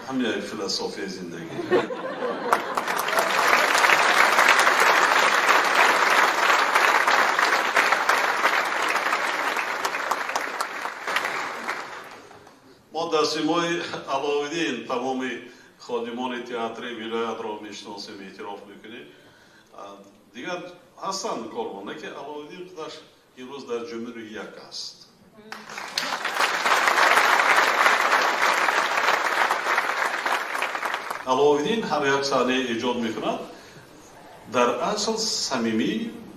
Ҳамин философияи зиндагӣ. Мо дар симои Аловиддин тамоми ходимони театри вилоятро мешиносем, эътироф мекунем. Дигар ҳастанд корбон, ки Аловиддин худаш имрӯз дар ҷумҳури як аст. Аловиддин ҳар як саҳнае эҷод мекунад, дар асл самимӣ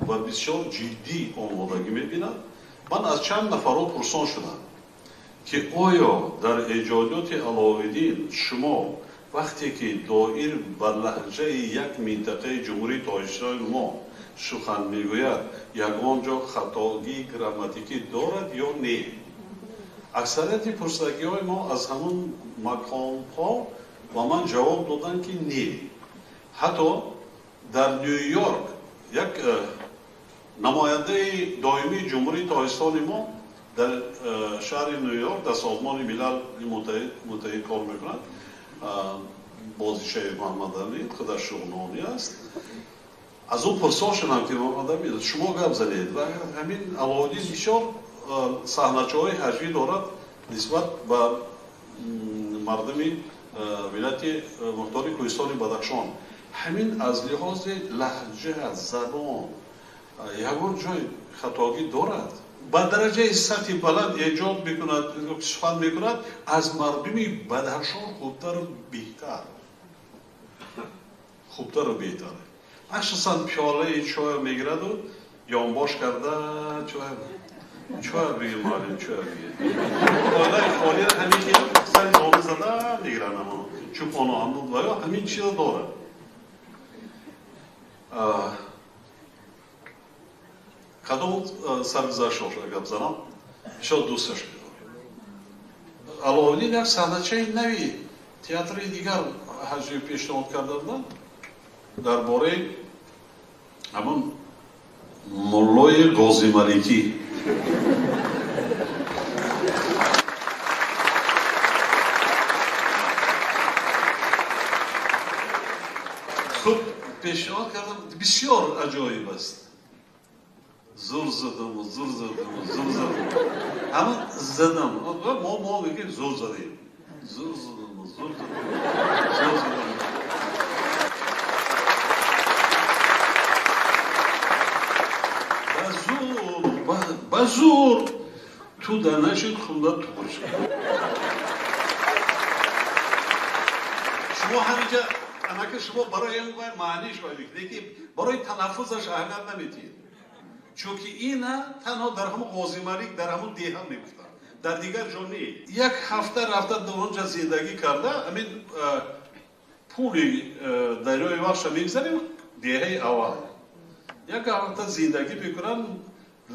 ва бисёр ҷиддӣ омодагӣ мебинад. Ман аз чанд нафарҳо пурсон шудам, ки оё дар эҷодиёти Аловиддин шумо вақте ки доир ба лаҳҷаи як минтақаи ҷумҳурии Тоҷикистони мо сухан мегӯяд, ягон ҷо хатогии грамматикӣ дорад ё не? Аксарияти пурсагиҳои мо аз ҳамон маконҳо ба ман ҷавоб доданд, ки не. Ҳатто дар Ню-Йорк як намояндаи доимии ҷумҳурии Тоҷикистони мо дар шаҳри Ню-Йорк дар Созмони Милали Муттаҳид кор мекунад, бозичаи Муҳаммадамин, худаш шуғнонӣ аст. Аз ӯ пурсон шудам, ки Муҳаммадамин, шумо гап занед. Ва ҳамин Аловиддин бисёр саҳначаҳои ҳаҷвӣ дорад нисбат ба мардуми вилояти мухтори Кӯҳистони Бадахшон. Ҳамин аз лиҳози лаҳҷа, забон ягон ҷой хатогӣ дорад? Ба дараҷаи сатҳи баланд эҷод мекунад, сухан мекунад, аз мардуми Бадахшон хубтару беҳтар. Хубтару беҳтар. Махсусан пиёлаи чоя мегираду ёнбош карда чоя бигир, муаллим, чоя бигир. Пиёлаи холиро ҳамин ки сари дона зада мегиранд, ҳамон чӯпоно ҳамон ва ё ҳамин чизо дорад. Кадом саргузаштошро гап занам, бисёр дӯсташ медорам. Аловиддин як саҳначаи нави театри дигар ҳаҷвӣ пешниҳод карда буданд дар бораи ҳамон муллои Ғозималикӣ. Хуб пешниҳод кардам, бисёр аҷоиб аст. Зур задам, зур задам, зур задам. Ҳамон задам. Мо мегӯем зур задем. Зур задам, зур задам, зур задам. Ба зур ту да нашид, хунда туғри шуд. Шумо ҳаминҷа анака шумо барои ин вай маъниш вай мекунед, лекин барои талаффузаш аҳамият намедиҳед. Чунки ина танҳо дар ҳамон Ғозималик, дар ҳамон деҳа мегуфтанд, дар дигар ҷо не. Як ҳафта рафта дар онҷа зиндагӣ карда, ҳамин пули дарёи Вахша мегзарем, деҳаи аввал. Як ҳафта зиндагӣ мекунанд,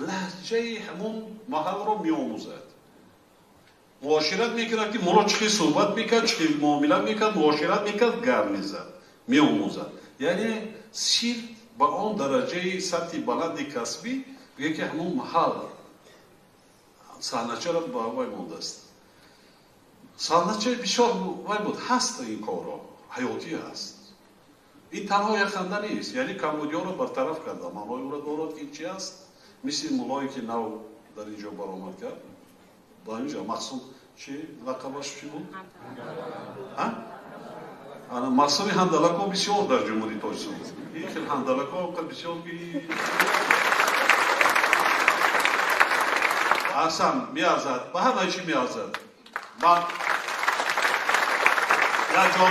лаҳҷаи ҳамон маҳалро меомӯзад. Муошират мекунад, ки моро чӣ хел суҳбат мекард, чӣ хел муомила мекард, муошират мекард, гап мезад, меомӯзад. Яъне сирф ба он дараҷаи сатҳи баланди касбӣ бигӯяд, ки ҳамон маҳал саҳначаро ба вай мондааст. Саҳначаи бисёр вай буд, ҳаст ин корро, ҳаётӣ ҳаст. Ин танҳо як ханда нест, яъне камбудиёро бартараф карда, маънои ӯро дорад, ки чи аст, мисли муллое ки нав дар ин ҷо баромад кард, дар ин ҷо Мақсум, чи лақабаш чи буд? Ана Мақсуми ҳандалако бисёр дар ҷумҳурии Тоҷикистон. Ин хел ҳандалако бисёр ки аҳсан меарзад, ба ҳама чӣ меарзад. Ман як ҷо